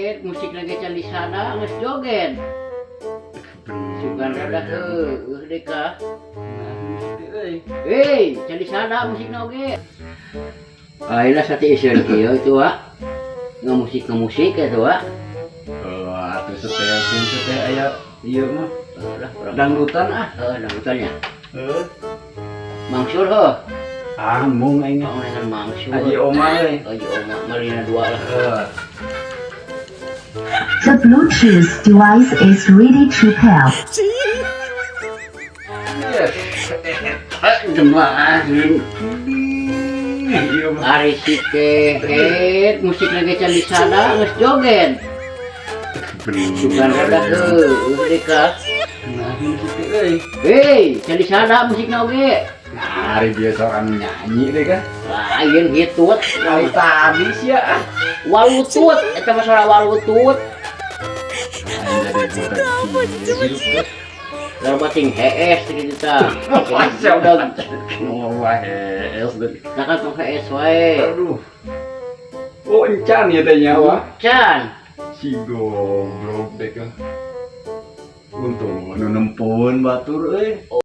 kehed, musik lagi can disada geus joget. Sugan rada heueuh deh kah. Euy. Hei, can disada musikna oge. Ayeuna satiiseun kieu itu wa. Ngamusik ngamusik eta wa. Oh, atuh setel setel aya ieu mah. Lah, urang Dangdutan ah. Heuh, dangdutannya. Heuh. Mangsur heuh. Ah, mung aing mah. Oh, dengan mangsur. Haji Oma euy. Haji Oma malina dua lah. Heuh. The Bluetooth device is ready to pair. Yes. Jemaah. Ieu mah. Ari si kehed, musik lagi can disada geus joget. Sugan rada heueuh deh kah. Nah, musik euy. Hei, can disada musikna oge. Nah, ari biasa orang nyanyi deh kan. Lain hitut. Kali tadi sih ya. Ah. Walutut, eta mah suara walutut. Aing jadi budak kieu. Loba ting hees gitu tah. Masa Udah ngomong hees deh. Nah kan tong hees wae. Aduh. Oh, encan ya teh nyawa. Can. Si goblok deh kan. Untung anu nempoan batur euy.